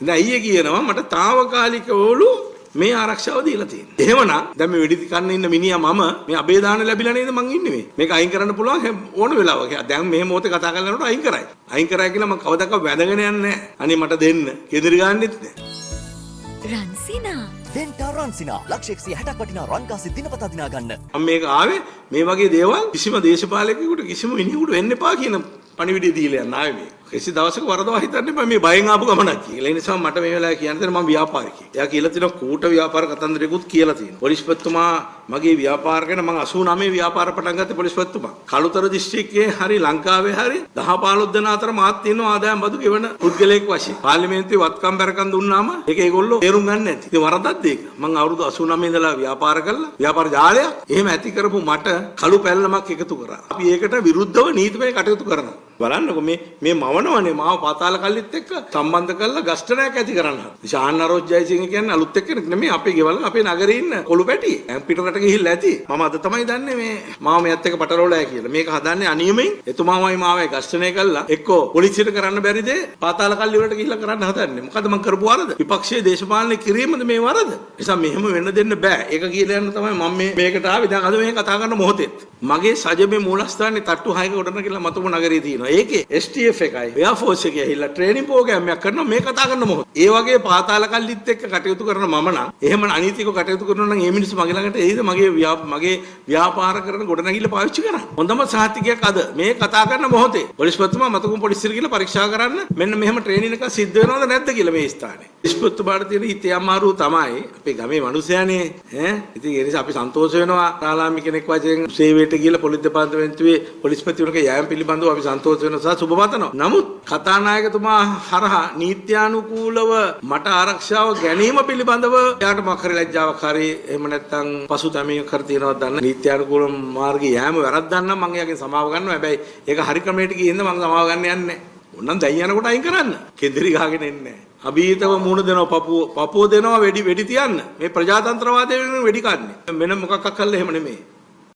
දැන් අයියේ කියනවා මට తాවකාලිකවලු මේ ආරක්ෂාව දීලා තියෙනවා. එහෙමනම් දැන් මේ වෙඩි කන්න ඉන්න මිනිහා මම මේ අබේ දාන ලැබිලා නේද මං ඉන්නේ මේ. මේක අයින් කරන්න පුළුවන් ඕන වෙලාවක. දැන් මේ මොහොතේ කතා කරලා යනකොට අයින් කරයි. අයින් කරයි කියලා මං කවදාකවත් වැඳගෙන යන්නේ නැහැ. අනේ මට දෙන්න. කෙඳිරි ගන්නෙත් නෑ. රන්සිනා. වෙන්ටා රන්සිනා ලක්ෂ 160ක් වටිනා රන්කාසි දිනපතා දිනා ගන්න. මම මේක ආවේ මේ වගේ දේවල් කිසිම දේශපාලකයෙකුට කිසිම මිනිහෙකුට වෙන්න එපා කියන පණිවිඩය දීලා යන්න ආවේ මේ. කිසි දවසක වරදවා හිතන්න එපා මේ බයෙන් ආපු ගමනක් කියලා. ඒ නිසා මට මේ වෙලාවේ කියන්න තියෙන මම ව්‍යාපාරිකයෙක්. එයා කියලා තියෙනවා කූට ව්‍යාපාර කතන්දරයකුත් කියලා තියෙනවා. පොලිස්පතිතුමා මගේ ව්‍යාපාර ගැන මං 89 ව්‍යාපාර පටන් ගත්තේ පොලිස්පතිතුමා. කළුතර දිස්ත්‍රික්කයේ හරි ලංකාවේ හරි 10 15 දෙනා අතර මාත් ඉන්නවා ආදායම් බදු ගෙවන පුද්ගලයෙක් වශයෙන්. පාර්ලිමේන්තුවේ වත්කම් බැරකම් දුන්නාම ඒක ඒගොල්ලෝ තේරුම් ගන්න නැති. ඉතින් වරදක්ද ඒක? මං අවුරුදු 89 ඉඳලා ව්‍යාපාර කළා. ව්‍යාපාර ජාලයක් එහෙම ඇති කරපු මට කළු පැල්ලමක් එකතු කරා. අපි ඒකට විරුද්ධව නීතිමය කටයුතු කරනවා. බලන්නකො මේ මේ මවනවනේ මාව පාතාල කල්ලිත් එක්ක සම්බන්ධ කරලා ගස්ඨනයක් ඇති කරන්න හදන. ශාන් අරෝජ් ජයසිංහ කියන්නේ අලුත් එක්කෙනෙක් නෙමෙයි, අපේ ගෙවල් අපේ නගරේ ඉන්න කොළු පැටි. දැන් පිටරට ගිහිල්ලා ඇති. මම අද තමයි දන්නේ මේ මාව මෙයත් එක්ක පටලවලා කියලා. මේක හදන්නේ අනියමෙන්. එතුමාවයි මාවයි ගස්ඨනය කළා. එක්කෝ පොලිසියට කරන්න බැරි දේ පාතාල කල්ලි වලට ගිහිල්ලා කරන්න හදන්නේ. මොකද මං කරපු වරද? විපක්ෂයේ දේශපාලනය කිරීමද මේ වරද? නිසා මෙහෙම වෙන්න දෙන්න බෑ. ඒක කියලා යන්න තමයි මම මේ මේකට ආවේ. දැන් අද මේ කතා කරන මොහොතේත් මගේ සජමේ මූලස්ථානේ තට්ටු 6ක ගොඩනගලා මතුම නගරේ තියෙනවා. ඒකේ STF එකයි Air Force එකේ ඇහිලා ට්‍රේනින් ප්‍රෝග්‍රෑම් එකක් කරනවා මේ කතා කරන මොහොත. ඒ වගේ පාතාල කල්ලිත් එක්ක කටයුතු කරන මම නම් එහෙම අනීතිකව කටයුතු කරනවා නම් ඒ මිනිස්සු මගේ ළඟට එයිද මගේ ව්‍යාපාර කරන ගොඩනැගිල්ල පාවිච්චි කරන්න. හොඳම සහතිකයක් අද මේ කතා කරන මොහොතේ පොලිස්පතිතුමා මතුකුම් පොලිසියට ගිහලා පරීක්ෂා කරන්න මෙන්න මෙහෙම ට්‍රේනින් එකක් සිද්ධ වෙනවද නැද්ද කියලා මේ ස්ථානේ. පොලිස්පතිතුමාට තියෙන හිතේ අමාරුව තමයි අපේ ගමේ මිනිසයානේ ඈ. ඉතින් ඒ නිසා අපි සන්තෝෂ වෙනවා රාලාමි කෙනෙක් වශයෙන් සේවයට ගිහලා පොලිස් දෙපාර්තමේන්තුවේ පොලිස්පතිවරක යෑම පිළිබඳව අපි සන්තෝෂ වෙනවා සහ සුබ පතනවා. නමුත් කතානායකතුමා හරහා නීත්‍යානුකූලව මට ආරක්ෂාව ගැනීම පිළිබඳව එයාට මොකක් හරි ලැජ්ජාවක් හරි එහෙම නැත්නම් පසුතැවීමක් හරි තියෙනවද දන්නේ. නීත්‍යානුකූල මාර්ගයේ යෑම වැරද්දක් නම් මං එයාගෙන් සමාව ගන්නවා. හැබැයි ඒක හරි ක්‍රමයට ගිහින්ද මං සමාව ගන්න යන්නේ නැහැ. ඕනනම් දැන් යනකොට අයින් කරන්න. කෙඳිරි ගහගෙන එන්නේ නැහැ. අභීතව මූණ දෙනවා, පපුව දෙනවා, වෙඩි වෙඩි තියන්න. මේ ප්‍රජාතන්ත්‍රවාදය වෙනුවෙන් වෙඩි කන්නේ. වෙන මොකක්වත් කළා එහෙම නෙමෙයි.